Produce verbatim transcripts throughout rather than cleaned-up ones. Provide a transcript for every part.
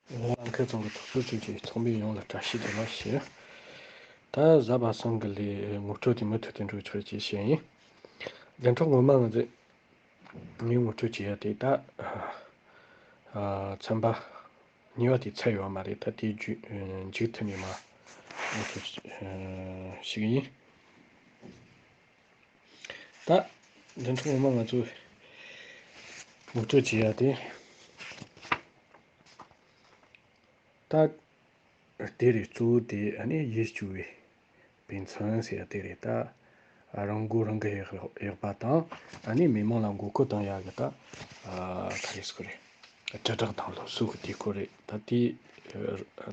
ལྷན་རྒྱས་ཚང་གི་ཐོག་ཚོགས་ཆེན་གྱི་ཚོགས་མི་ཡོངས་ལ་བཀྲ་ཤིས་བདེ་ལེགས་ཞུ། ད་གཟའ་པ་སངས་ཀྱི་ལས་ངོ་སྤྲོད་དེ་མུ་མཐུད་དུ་འགྲོ་ཆོག་ཅེས་བཤད་ཡིན། བདུན་ཕྲག་སྔོན་མ་ང་ཚོས་ངས་ངོ་སྤྲོད་བྱེད་ཡ་དེ་ད་ཨ་ཚན་པ་གཉིས་པ་དེ་ཚར་ཡོད་མ་རེད། ད་དེ་མཇུག་མཇུག་མཐུད་ནས་མ་ངོ་སྤྲོད་ཞུ་གི་ཡིན། ད་བདུན་ཕྲག་སྔོན་མ་ང་ཚོས་ངོ་སྤྲོད་བྱེད་ཡ་དེ་ད་དེ་རེད། གཙོ་བོ་དེ་ཨ་ནི་ཡིད་སྐྱོ་བའི་དཔེ་མཚོན་ཟེར་ཡ་དེ་རེད། ད་རང་མགོ་རང་གིས་གཡོག་གཡོག་པ་དང་ཨ་ནི་མི་མང་ལ་མགོ་སྐོར་བཏང་ཡ་གི་ད་ག་རེ་ཟེར་དགོས་རེད། དྲིལ་བསྒྲགས་དང་སློབ་གསོ་གི་དུས་སྐོར་རེད། ད་དེ་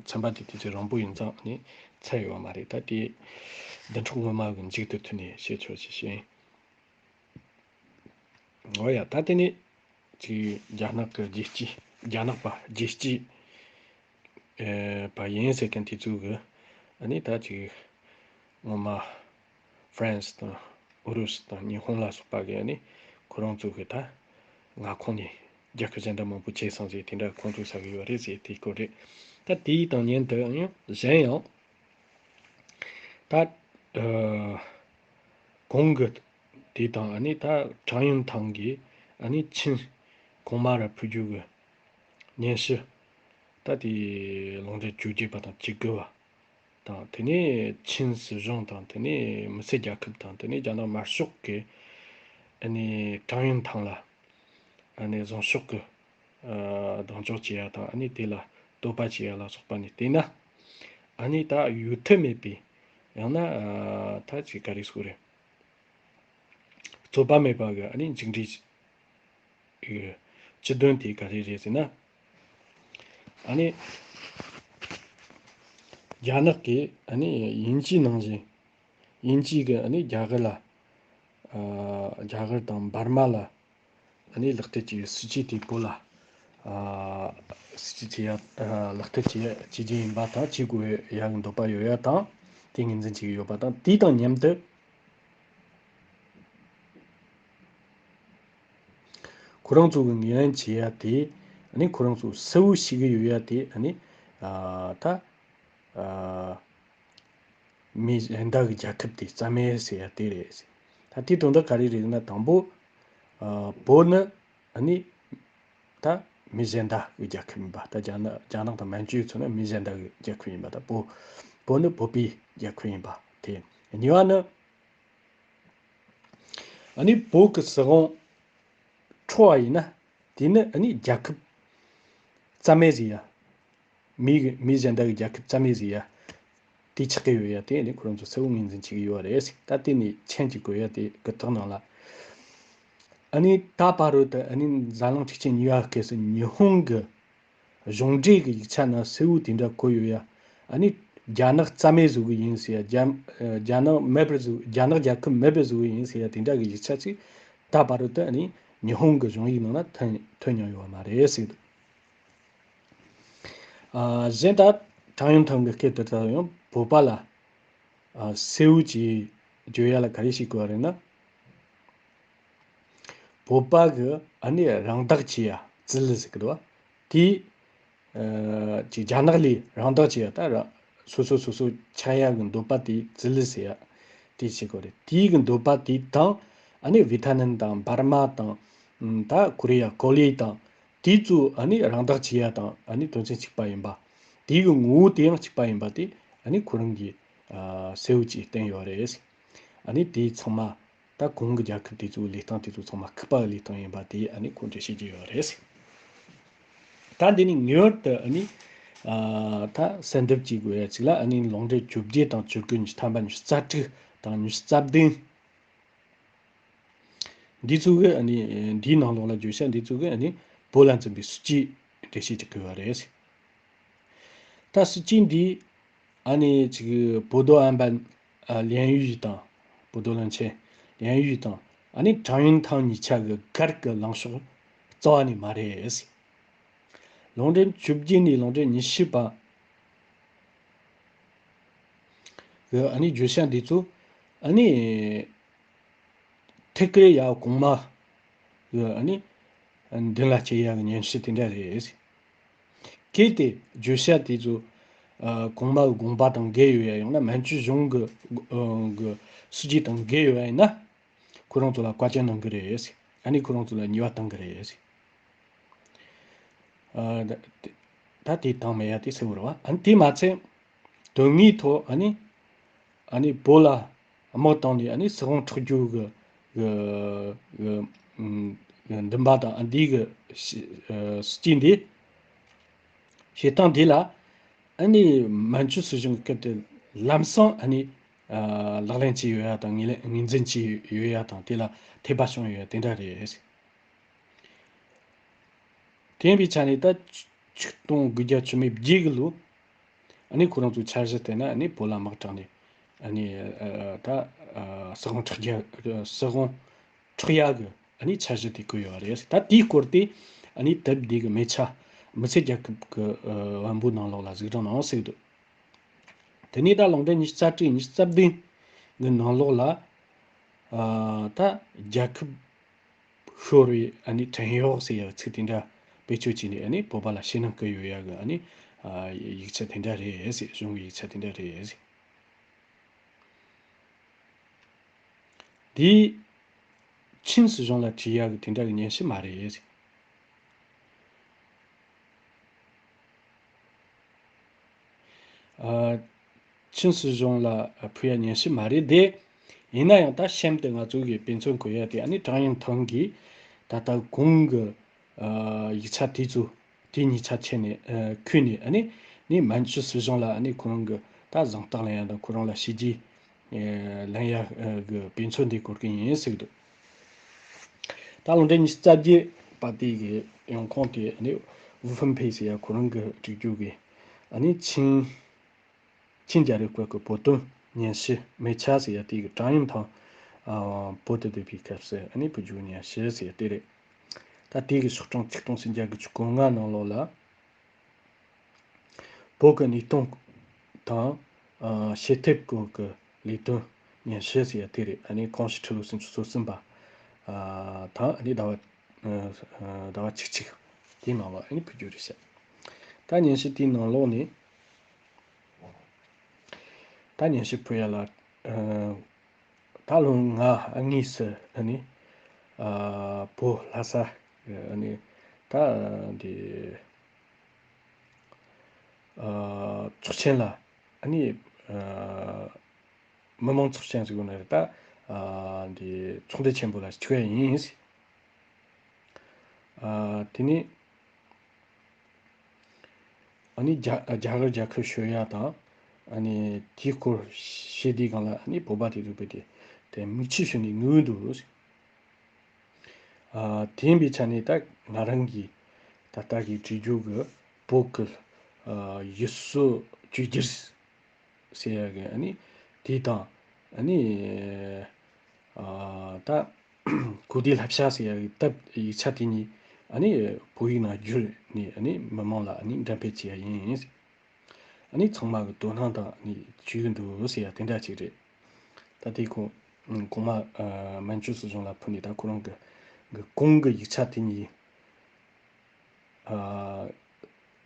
ཚན་པ་དེ་དུས་ཚོད་རིང་པོ་ཡིན་ཙང་ཨ་ནི་ཚར་ཡོད་མ་རེད། ད་དེ་བདུན་ཕྲག་སྔོན་མ་གི་མཇུག་ཏུ་མཐུད་ནས་བཤད་ཆོག་ཅེས་བཤད་ཡིན། འོ་ཡ། ད་དེ་ནས་ཅིག་རྒྱ་ནག་གི་རྒྱལ་སྤྱི། རྒྱ་ནག་པ་རྒྱལ་སྤྱི་ཨེ་པ་ཡིན་ཟེར་མཁན་དེ་ཚོ་གི་ཨ་ནི་ད་ཅིག་སྔོན་མ་ཧྥ་རན་སི་དང་ཨུ་རུ་སུ་དང་ཉི་ཧོང་ལ་སོགས་པ་གི་ཨ་ནི་ཁོ་རང་ཚོ་གི་ད་མངའ་ཁོངས་ནས་རྒྱལ་ཁབ་གཞན་དག་མང་པོ་བྱས་སོང་ཟེར་དེ་འདྲ་ཁོང་ཚོས་ཟ་གི་ཡོད་རེད་ཟེར་དེ་སྐོར་རེད། ད་དེའི་དང་མཉམ་དུ་ཡང་གཞན་ཡང་ད་ཨ་གོང་གི་དེ་དང་ཨ་ནི་ད་ཀྲང་ཡུན་ཐང་གིས་ཨ་ནི་ཆིན་གོང་མ་ར་ཕུད་རྒྱུ་གི་སྙན་ཞུ་ད་དེ་ལུང་འདྲེན་བཅོ་བརྒྱད་པ་དང་བཅུ་དགུ་བ་དང་། དེ་ནས་ཆིན་སྲིད་གཞུང་དང་། དེ་ནས་མི་སེར་རྒྱལ་ཁབ་དང་། དེ་ནས་རྒྱ་ནག་དམར་ཤོག་གི་ཨ་ནི་ཀྲང་ཡུན་ཐང་ལ་ཨ་ནི་བཟང་ཕྱོགས་ཀྱི་ཨ་གདེང་འཇོག་བྱེད་ཡ་དང་། ཨ་ནི་དེ་ལ་དོ་པ་བྱེད་ཡ་ལ་སོགས་པ་ནས་བལྟས་ན། ཨ་ནི་ད་ཡོད་ཐབས་མེད་པའི་ཡང་ན་ཨ་ད་ཅིག་ག་རེ་ཟེར་དགོས་རེད། རྩོད་པ་མེད་པ་གི་ཨ་ནི་མཇུག་འབྲས་ཀྱི་སྤྱི་དོན་དེ་ག་རེ་རེད་ཟེར་ན། ཨ་ནི་རྒྱ་ནག་གིས་ཨ་ནི་དབྱིན་ཇིའི་ནང་བཞིན། དབྱིན་ཇི་གིས་ཨ་ནི་རྒྱ་གར་ལ་ཨ་རྒྱ་གར་དང་འབར་མ་ལ་ཨ་ནི་ལག་བསྟར་བྱེད་ཡའི་སྲིད་ཇུས་དེ་བོད་ལ་ཨ་སྲིད་ཇུས་བྱེད་ཡ་ཨ་ལག་བསྟར་བྱེད་ཡ་བྱེད་རྒྱུ་ཡིན་པ་དང་། བྱེད་དགོས་ཡ་གི་འདོད་པ་ཡོད་ཡ་དང་། དེ་ངོས་འཛིན་བྱེད་ཀྱི་ཡོད་པ་དང་། དེ་དང་མཉམ་དུ་ཁོ་རང་ཚོ་གི་ངོས་ལེན་བྱེད་ཡ་དེ་ཨ་ནི་ཁོ་རང་ཚོ་གསལ་བོ་ཤེས་ཀྱི་ཡོད་ཡ་དེ་ཨ་ནི་ཨ་ད་ཨ་མི་གཞན་དག་གི་རྒྱལ་ཁབ་དེ་རྩ་མེད་ཟེར་ཡ་དེ་རེད། ད་དེ་དོན་དག་ག་རེ་རེད་ཟེར་ན། དང་པོ་ཨ་བོད་ནི་ཨ་ནི་ད་མི་གཞན་དག་གི་རྒྱལ་ཁབ་ཡིན་པ། ད་རྒྱ་ནག་རྒྱ་ནག་དང་མན་ཇུའི་མཚོན་ན་མི་གཞན་དག་གི་རྒྱལ་ཁབ་ཡིན་པ། ད་བོད་བོད་ནི་བོད་པའི་རྒྱལ་ཁབ་ཡིན་པ་དེ། གཉིས་པ་ནི་ཨ་ནི་བོད་ཀྱི་སྲིད་དབང་འཕྲོག་པ་ཡིན་ན། དེ་ནི་ཨ་ནི་རྒྱལ་ཁབ་རྩ་མེད་ཟེར་ཡ། མི་གི་མི་གཞན་དག་གི་རྒྱལ་ཁབ་རྩ་མེད་ཟེར་ཡ། དེ་ཆགས་ཀྱི་ཡོད་ཡ་དེ་ཨ་ནི་ཁོ་རང་ཚོ་གསལ་བོ་ངོས་འཛིན་བྱེད་ཀྱི་ཡོད་རེད། ད་དེ་ནི་མཆན་གཅིག་བཀོད་ཡ་དེ་གི་དག་ནང་ལ། ཨ་ནི་ད་བར་དུ་ཨ་ནི་འཛམ་གླིང་འཁྲུག་ཆེན་གཉིས་པ་སྐབས་སུ་ཉི་ཧོང་གི་གཞུང་འབྲེལ་གྱི་ཡིག་ཆ་ནང་གསལ་བོ་དེ་འདྲ་བཀོད་ཡོད་ཡ། ཨ་ནི་རྒྱ་ནག་རྩ་མེད་བཟོ་གི་ཡིན་ཟེར་ཡ། རྒྱ་རྒྱ་ནག་མེད་པར་བཟོ། རྒྱ་ནག་རྒྱལ་ཁབ་མེད་པར་བཟོ་གི་ཡིན་ཟེར་ཡ་དེ་འདྲ་གི་ཡིག་ཆ་ཅིག་ད་བར་དུ་ཨ་ནི་ཉི་ཧོང་གི་གཞུང་ཡིག་ནང་ལ་ཐོན་ཐོན་མྱོང་ཡོད་མ་རེད་ཟེར་འདུག་ཨ་གཞན་ད་ཀྲང་ཡུན་ཐང་གི་སྐད་དུ་ད་ཡང་བོད་པ་ལ་ཨ་གསལ་བོ་ཅིག་བརྗོད་ཡ་ལ་ག་རེ་ཞིག་དགོས་པ་རེད་ན། བོད་པ་གི་ཨ་ནི་རང་བདག་བྱེད་ཡ་རྩིས་ལས་ཟེར་གི་འདུག་བ། དེ་ཨ་ཅིག་རྒྱ་ནག་ལས་རང་བདག་བྱེད་ཡ། ད་ར་སོ་སོ་སོ་སོ་ཆགས་ཡ་གི་འདོད་པ་དེ་རྩིས་ལས་ཟེར་ཡ་དེ་བྱེད་དགོས་རེད། དེའི་གི་འདོད་པ་དེ་དང་ཨ་ནི་ཝི་ཐ་ནན་དང་འབར་མ་དང་། ཨམ་ད་ཀོ་རི་ཡ་ཀོ་ལི་དང་དེ་ཚོ་ཨ་ནི་རང་བདག་བྱེད་ཡ་དང་ཨ་ནི་དོན་ཚན་གཅིག་པ་ཡིན་པ། དེའི་གི་ངོ་བོ་དེ་ཡང་གཅིག་པ་ཡིན་པ་དེ་ཨ་ནི་ཁོ་རང་གིས་ཨ་གསལ་བོ་ཅིག་བསྟན་ཡོད་རེད། ཨ་ནི་དེ་ཚང་མ་ད་གོང་གི་རྒྱལ་ཁབ་དེ་ཚོའི་ལས་སྟངས་དེ་ཚོ་ཚང་མ་ཁུག་པ་གི་ལས་སྟངས་ཡིན་པ་དེ་ཨ་ནི་ཁོང་ཚོས་ཤེས་ཀྱི་ཡོད་རེད། ད་འདི་ནི་ངེས་པར་དུ་ཨ་ནི་ཨ་ད་གསལ་འདེབས་བྱེད་དགོས་ཡ་ཅིག་ལ། ཨ་ནི་ལུང་འདྲེན་བཅོ་བརྒྱད་དང་བཅུ་དགུ། ཉི་ཤུ་ཐམ་པ། ཉི་ཤུ་རྩ་དྲུག་དང་ཉི་ཤུ་རྩ་བདུན། འདི་ཚོ་གི་ཨ་ནི་འདིའི་ནང་ལོགས་ལ་བརྗོད་བྱ་འདི་ཚོ་གི་ཨ་ནི་བོད་ལ་འཛིན་པའི་སྲིད་ཇུས་འགྲེལ་བཤད་ཅིག་དགོས་པ་རེད། ད་སྲིད་ཇུས་འདི་ཨ་ནི་ཅིག་博多安保 ཨ་联谊དང་། 博多论坛 联谊དང་། ཨ་ནི་ཀྲང་ཡུན་ཐང་གཉིས་ཆ་གི་སྒེར་གི་ལངས་ཕྱོགས་རྩ་བ་ནས་མ་རེད། ལུང་འདྲེན་བཅོ་བརྒྱད་ནས་ལུང་འདྲེན་ཉི་ཤུ་པ་གི་ཨ་ནི་བརྗོད་བྱ་འདི་ཚོ་ཨ་ནི་ཐད་ཀར་ཡ་གོང་མ་གི་ཨ་ནི་མདུན་ལ་སྐྱེལ་ཡ་གི་སྙན་ཞུ་དེ་འདྲ་རེད། གལ་ཏེ་བརྗོད་བྱ་དེ་ཚོ་ཨ་གོང་མ་གི་དགོངས་པ་དང་འགལ་ཡོད་ཡ་ཡང་ན་མན་ཇུ་གཞུང་གི་ཨ་གི་སྲིད་ཇུས་དང་འགལ་ཡོད་ཡ་ཡིན་ན། ཁོ་རང་ཚོ་ལ་བཀའ་བཀྱོན་གནང་གི་རེད་ཟེར། ཨ་ནི་ཁོ་རང་ཚོ་ལ་ཉེས་པ་གཏང་གི་རེད་ཟེར། ཨ་ད་ད་དེ་བཏང་མེད་ཡ་དེ་གསལ་བོ་རེད་བ། ཨ་ནི་དེ་མ་ཚད་དོན་དངོས་ཐོག་ཨ་ནི་ཨ་ནི་བོད་ལ་དམག་བཏང་ནས་ཨ་ནི་སྲིད་དབང་འཕྲོག་རྒྱུ་གི་གི་གི་ཨམ་གི་འདུན་པ་དང་ཨ་འདི་གི་སྲིད་ཇུས་འདི་བྱེད་སྟངས་འདི་ལ་ཨ་ནི་མན་ཇུ་སྲིད་གཞུང་གི་སྐབས་དེ་ལམ་སང་ཨ་ནི་ཨ་ལག་ལེན་བྱས་ཡོད་ཡ་དང་ངོས་ལེན་ངོས་འཛིན་བྱས་ཡོད་ཡ་དང་དེ་ལ་འཐད་པ་བྱུང་ཡོད་ཡ་དེ་འདྲ་རེད། དེ་ཡིན་པའི་ཆ་ནས་ད་ཆིག་སྟོང་དགུ་བརྒྱ་བཅུ་མེད་བརྒྱད་གི་ལོ་ཨ་ནི་ཁོ་རང་ཚོའི་འཆར་གཞི་བལྟས་ན་ཨ་ནི་བོད་ལ་དམག་དྲངས་ནས་ཨ་ནི་ཨ་ད་ཨ་སྲིད་དབང་འཕྲོག་རྒྱུ་སྲིད་དབང་འཕྲོག་ཡ་གི་ཨ་ནི་འཆར་གཞི་དེ་བཀོད་ཡོད་རེད། ད་དེའི་སྐོར་དེ་ཨ་ནི་དེབ་འདི་གི་མེ་ཆ་མི་སེར་རྒྱལ་ཁབ་ཀྱི་ཨ་བམ་པོ་ནང་ལོགས་ལ་གཟིགས་རོགས་གནང་ཟེར་གི་འདུག་དེ་ནས་ད་ལུང་འདྲེན་ཉི་ཤུ་རྩ་དྲུག་ཉི་ཤུ་རྩ་བདུན་གི་ནང་ལོགས་ལ་ཨ་ད་རྒྱལ་ཁབ་ཤོར་བའི་ཨ་ནི་བྲན་གཡོག་ཟེར་ཡ་ཚིག་དེ་འདྲ་བེད་སྤྱོད་བྱས་ནས་ཨ་ནི་བོད་པ་ལ་ཞེད་སྣང་བསྐུལ་ཡོད་ཡ་གི་ཨ་ནི་ཨ་ཡིག་ཆ་དེ་འདྲ་རེད་ཟེར། གཞུང་གི་ཡིག་ཆ་དེ་འདྲ་རེད་ཟེར། དེ་ཆིན་སྲིད་གཞུང་ལ་བྲིས་ཡག་གི་དེ་འདྲ་གི་སྙན་ཞུ་མ་རེད། ཨ་ཆིན་སྲིད་གཞུང་ལ་ཕུལ་ཡ་སྙན་ཞུ་མ་རེད་དེ། ཡིན་ན་ཡང་ད་གཤམ་དུ་ང་ཚོ་གི་དཔེ་མཚོན་བཀོད་ཡ་དེ་ཨ་ནི་ཀྲང་ཡུང་ཐང་གིས་ད་ལྟ་གོང་གི་ཨ་ཡིག་ཆ་དེ་ཚོ་དེ་གཉིས་ཆ་ཁྱེར་ནས་ཨ་ཁུར་ནས་ཨ་ནི་ནི་མན་ཇུ་སྲིད་གཞུང་ལ་ཨ་ནི་ཁོ་རང་གི་ད་གཟེངས་རྟགས་ལེན་ཡ་དང་ཁོ་རང་ལ་བྱས་རྗེས་ཨ་ལེན་ཡ་ཨ་གི་དཔེ་མཚོན་དེ་བཀོད་ཀྱི་ཡིན་ཟེར་གི་འདུག་ད་ལོ་འདྲེ་ཉི་ཤུ་རྩ་བརྒྱད་པ་དེ་གི་ཡོང་ཁུངས་དེ་ཨ་ནི་ཝུ་ཧྥུན་ཕེ་ཟེར་ཡ་ཁོ་རང་གི་སྒྲིག་རྒྱུ་གི་ཨ་ནི་ཆིན་ཆིན་རྒྱལ་རབས་སྐབས་ཀྱི་བོད་དོན་སྙན་ཞུ་མེ་ཆ་ཟེར་ཡ་དེ་གི་ཀྲང་ཡུང་ཐང་ཨ་བོད་དུ་སྡོད་པའི་སྐབས་སུ་ཨ་ནི་བོད་བརྒྱུད་སྙན་ཞུ་ཟེར་ཡ་དེ་རེད། ད་དེ་གི་ཤོག་གྲངས་ཆིག་སྟོང་སུམ་བརྒྱ་དགུ་བཅུ་གོ་ལྔ་ནང་ལོགས་ལ། བོད་ཀྱི་གནས་སྟངས་དང་ཨ་ཞི་བདེའི་སྐོར་གྱི་ལས་དོན་སྙན་ཞུ་ཟེར་ཡ་དེ་རེད། ཨ་ནི་གོང་ཞུས་ཁྲི་ལོ་སུམ་ཅུ་སོ་གསུམ་པ་ཨ་དང་ཨ་ནི་ཟླ་བ་ཨ་ཟླ་བ་བཅུ་གཅིག་དེའི་ནང་ལ་ཨ་ནི་ཕུལ་རྒྱུ་རེད་ཤག་ད་སྙན་ཞུ་དེའི་ནང་ལོགས་ནས་ད་སྙན་ཞུ་ཕུལ་ཡ་ལ་ཨ་ད་ལོ་ལྔ་གཉིས་སུ་ཨ་ནི་ཨ་བོད་ལྷ་ས་ཨ་ནི་ད་འདི་ཨ་ཚོགས་ཆེན་ལ་ཨ་ནི་ཨ་མི་མང་ཚོགས་ཆེན་ཟེར་དགོས་ན་རེད། ད་ཨ་འདི་ཚོགས་འདུ་ཆེན་པོ་ལ་ཞུགས་ཡ་ཡིན། ཨ་དེ་ནས་ཨ་ནི་རྒྱ་རྒྱ་གར་རྒྱལ་ཁབ་ཤོར་ཡ་དང་ཨ་ནི་དེའི་སྐོར་བཤད་དུས་སྒང་ལ་ཨ་ནི་བོད་པ་དེ་ཚོ་དཔེ་དེ་དེ་མིག་ཆུ་ཤོར་ནས་ངུ་འདུག་ཨ་དེ་ཡིན་པའི་ཆ་ནས་ད་ང་རང་གིས་ད་ལྟ་གི་བྲིས་རྒྱུ་གི་བོད་ཀྱི་ཨ་ཡུལ་སྲོལ་བཅོས་བསྒྱུར་ཟེར་ཡ་གི་ཨ་ནི་དེ་དང་ཨ་ནི་ཨ་ད་གོ་བདེ་བསླབ་བྱ་ཟེར་ཡ་གི་དེབ་ཡིག་ཆ་དེ་གཉིས་ཨ་ནི་བོད་ཡིག་ནང་བསྒྱུར་ནས་ཨ་ནི་མི་མང་ལ་ཨ་ནི་འགྲེམས་སྤེལ་བྱེད་ཡ་ཡིན། ཨ་ནི་ཚང་མ་གི་དོ་སྣང་དང་ཨ་ནི་བྱེད་ཀྱི་འདུག་ཟེར་ཡ་དེ་འདྲ་ཅིག་རེད། ད་དེ་གོང་གོང་མ་ཨ་མན་ཇུ་སྲིད་གཞུང་ལ་ཕུལ་ནས་ད་ཁོ་རང་གི་གི་གོང་གི་ཡིག་ཆ་དེ་གཉིས་ཨ་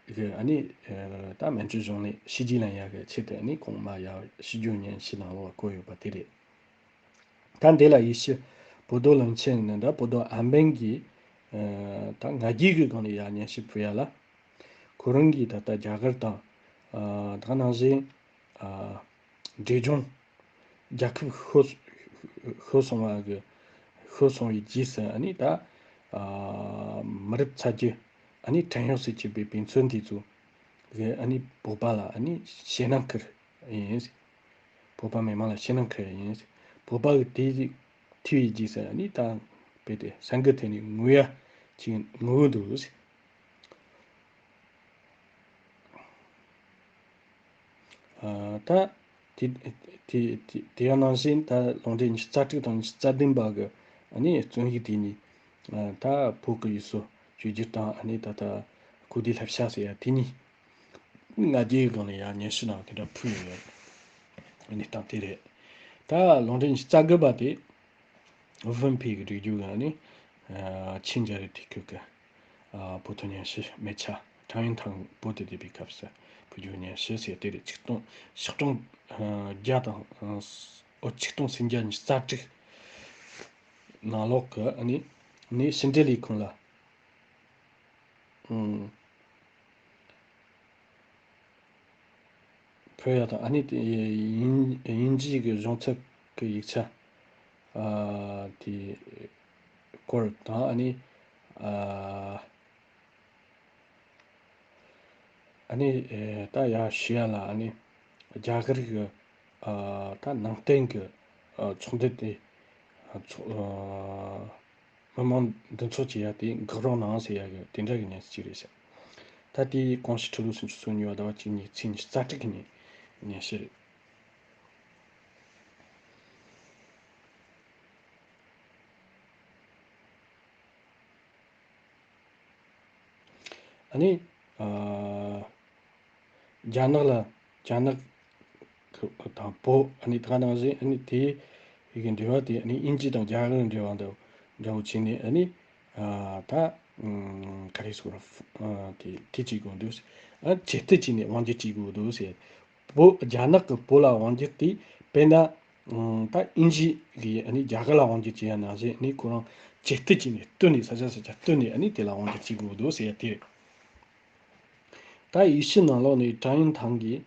གི་ཨ་ནི་ཨ་ད་མན་ཇུ་གཞུང་ནས་བྱས་རྗེས་ལེན་ཡ་གི་ཆེད་དུ་ཨ་ནི་གོང་མ་ཡ་ཞུ་རྒྱུ་སྙན་ཞུ་ནང་ལོགས་བཀོད་ཡོད་པ་དེ་རེད། ད་འདི་ལ་ཡེ་ཤུ་བོད་དོན་བློན་ཆེན་ནི་འདྲ་བོད་དོན་ཨམ་བན་གྱིས་ཨ་ད་ང་རྒྱལ་གྱི་སྒང་ལ་ཡ་སྙན་ཞུ་ཕུལ་ཡ་ལ། ཁོ་རང་གིས་ད་ལྟ་རྒྱ་གར་དང་ཨ་ད་ནང་བཞིན་ཨ་འབྲས་ལྗོངས་རྒྱལ་ཁབ་ཤོར་ཤོར་སོང་བ་གི་ཤོར་སོང་བའི་རྗེས་སུ་ཨ་ནི་ད་ཨ་མི་རབས་ཚ་རྒྱུད་ཨ་ནི་བྲན་གཡོག་སུ་གྱུར་པའི་དཔེ་མཚོན་དེ་ཚོ་གི་ཨ་ནི་བོད་པ་ལ་ཨ་ནི་ཞེད་སྣང་ཁུར་ཡིན། བོད་པ་མི་མང་ལ་ཞེད་སྣང་ཁུར་ཡ་ཡིན། བོད་པ་གི་དེ་ཐོས་པའི་རྗེས་སུ་ཨ་ནི་ད་དཔེ་དེ་སེམས་འགུལ་ཐེབས་ནས་ངུ་ཡ་ཅིག་ངུ་གི་འདུག་ཨ་ད་དེ་དེ་དེ་དེ་ཡང་ནང་བཞིན་ད་ལུང་འདྲེན་ཉི་ཤུ་རྩ་དྲུག་དང་ཉི་ཤུ་རྩ་བདུན་པ་གི་ཨ་ནི་རྩོམ་ཡིག་དེ་གཉིས་ཨ་ད་བོད་ཀྱི་ཡུལ་སྲོལ་བཅོས་བསྒྱུར་དང་ཨ་ནི་ད་ལྟ་གོ་བདེ་བསླབ་བྱ་ཟེར་ཡ་དེ་གཉིས། ང་རྒྱལ་གྱི་སྒང་ལ་ཡང་སྙན་ཞུ་ནང་དེ་འདྲ་ཕུལ་ཡོད་ཡ། གནས་སྟངས་དེ་རེད། ད་ལུང་འདྲེན་ཉི་ཤུ་རྩ་དགུ་པ་དེ་ཝུ་ཧྥུན་ཕེ་གི་སྒྲིག་རྒྱུ་གི་ཨ་ནི་ཨ་ཆིན་རྒྱལ་རབས་དུས་སྐབས་ཀྱི་ཨ་བོད་དོན་སྙན་ཞུ་མེ་ཆ་ ཀྲང་ཡོན་ཐང་བོད་དུ་བསྡད་པའི་སྐབས་སུ་ཕུལ་རྒྱུ་ཉན་ཞུ་ཟེར་དེ་རེད། ཆིག་སྟོང་ཆིག་སྟོང་བརྒྱ་དང་ཨོ་ཆིག་སྟོང་སུམ་བརྒྱ་ཉི་ཤུ་རྩ་དྲུག་ནང་ལོགས་ཀྱི་ཨ་ནི་ནི་ཕྱི་འབྲེལ་ལས་ཁུངས་ལ་ཨང་། ཕུལ་ཡ་དང་ཨ་ནི་དེ་དབྱིན་དབྱིན་ཇིའི་གི་གཞུང་ཚབ་ཀྱི་ཡིག་ཆ་ཨ་དེ་སྐོར་དང་ཨ་ནི་ཨ་ཨ་ནི་ཨེ་ད་ཡ་ཞུ་ཡ་ལ་ཨ་ནི་རྒྱ་གར་གི་ཨ་ད་ནང་བསྟན་གི་ཨ་ཚོགས་འདུ་དེ་ཨ་ཚོགས་ཨ་མི་མང་འདུ་ཚོགས་བྱེད་ཡ་དེ་འགག་རོགས་གནང་ཟེར་ཡ་གི་དེ་འདྲ་གི་ཉན་ཞིག་རེད་ཟེར། ད་དེ་གོང་ཞུས་ཁྲི་ལོ་སུམ་ཅུ་སོ་གཉིས་པ་ཟླ་བ་བཅུ་གཉིས་ཚེས་ཉི་ཤུ་རྩ་དྲུག་གི་ཉིན་ཉན་ཞིག་རེད། ཨ་ནི་ཨ་རྒྱ་ནག་ལ་རྒྱ་ནག་གི་དང་བོད་ཨ་ནི་ད་ག་ནང་བཞིན་ཨ་ནི་དེ་ཡི་གི་འབྲེལ་བ་དེ་ཨ་ནི་དབྱིན་ཇི་དང་རྒྱ་གར་གྱི་འབྲེལ་བ་འདྲ་འདྲ་བོ་བྱས་ནས་ཨ་ནི་ཨ་ད་ཨ་ག་རེ་ཟེར་ཨ་དེ་དེ་བྱེད་དགོས་འདུག་ཨ་ཇེ་མཐུད་བྱས་ནས་དབང་སྒྱུར་བྱེད་དགོས་འདུག་ཟེར། བོད་རྒྱ་ནག་གི་བོད་ལ་དབང་སྒྱུར་དེ་དཔེར་ན་ཨང་ད་དབྱིན་ཇི་གིས་ཨ་ནི་རྒྱ་གར་ལ་དབང་སྒྱུར་བྱེད་ཡ་ནང་བཞིན་ཨ་ནི་ཁོ་རང་ཇེ་མཐུད་བྱས་ནས་བསྟུན་ནས་ས་ཆ་ས་ཆ་བསྟུན་ནས་ཨ་ནི་དེ་ལ་དབང་སྒྱུར་བྱེད་དགོས་འདུག་ཟེར་ཡ་དེ་རེད། ད་ཡེ་ཤུ་ནང་ལོགས་ནས་ཀྲང་ཡོན་ཐང་གིས་